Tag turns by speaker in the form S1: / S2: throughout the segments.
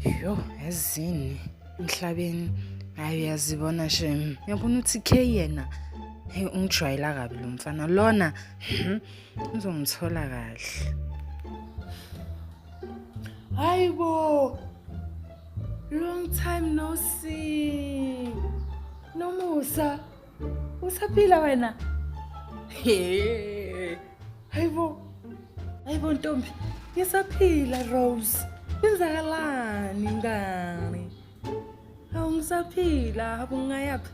S1: Yo, yazini emhlabeni, hayi uyazibona shem. Uyabona uthi K yena, hey ungijwayela kabi lo mfana lona, uzongithola kahle. Hayibo. Long time no see. Nomusa. Usaphila wena? He. Hayibo. Hayibo ntombi. Ngisaphila Rose. Kwenzakalani mngani? Hawu ngisaphila, habu ngingayaphi?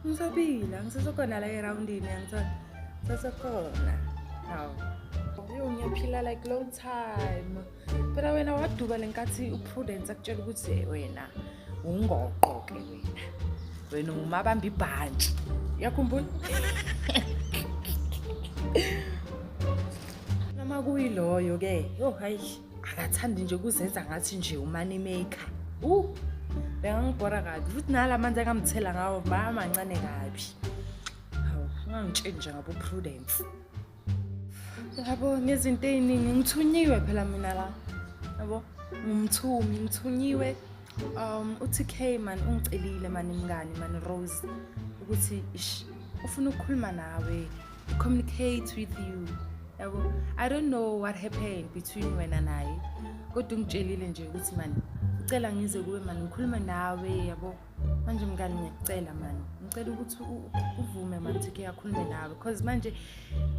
S1: Ngisaphila, ngisesekhona la erawundini yangithola. Ngisesekhona. Hawu. Yo ngiyaphila like long time. Phela wena waduba lenkathi uPrudence akutshela ukuthi wena ungoqo ke wena. Wena umabamba ibhantshi. Uyakhumbula? Noma kuyiloyo ke, yo hayi akathandi nje ukuzenza ngathi nje umoney maker. Bengangibhora kabi futhi nala manzi engamthela ngawo bamancane kabi. Hawu, ungangitsheli nje ngabo Prudence. Yabo ngezinto ey'ningi ngithunyiwe phela mina la. Yabo ngumthumi ngithunyiwe uTK man ungicelile man mngani man Rose ukuthi ish ufuna ukukhuluma nawe, communicate with you. Yabo I don't know what happened between wena naye kodwa ungitshelile nje ukuthi man ucela ngize kuwe man ngikhulume nawe yabo. Manje mngani ngiyakucela mani, ngicela ukuthi uvume mani ukuthi akhulume nawe because manje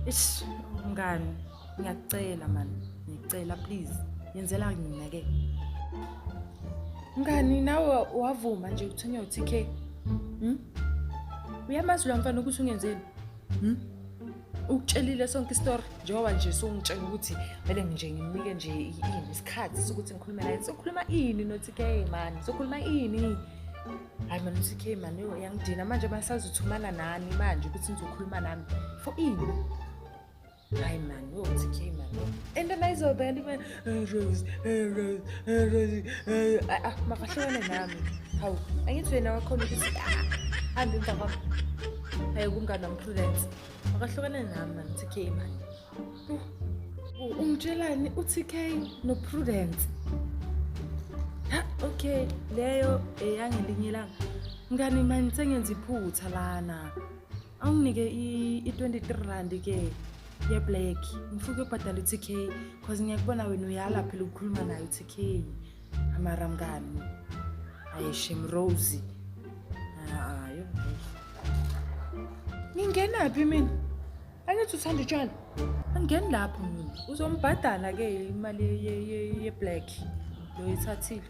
S1: ish mngani ngiyakucela mani, ngiyacela please yenzela mina ke. Mngani nawe wavuma nje ukuthunywa uTK. Uyamazi lo mfana ukuthi ungenzeni? Ukutshelile sonke isitori njengoba nje sungitshela ukuthi vele nje ngimnike nje ini isikhathi sokuthi ngikhulume naye. Sokhuluma ini no-TK man? Sokhuluma ini? Hayi man u-TK man uyangidina manje basazothumana nani manje ukuthi nizokhuluma nami for ini? Hayi man yo TK man. Into nayizobela ibe Rose Rose Rose ah makahlukane nami. Hawu angithi wena wakhona ukuthi hambe emva kwami. Hayi kumngani wami Prudence. Makahlukane nami man TK man. Ungitshelani uTK noPrudence? Ha okay leyo eyangelinye ilanga. Mngani man sengenza iphutha lana. Awunginike i-23 rand ke ye-black. Ngifuna ukuyobhadala u-TK cause ngiyakubona wena uyala phela ukukhuluma naye u-TK. Amara mngani. Hayi shem Rose. Ah yo. Ngingenaphi mina? Angithi uthanda utshwala. Angeni lapho mina. Uzombhadala ke imali ye-black lo ithathile.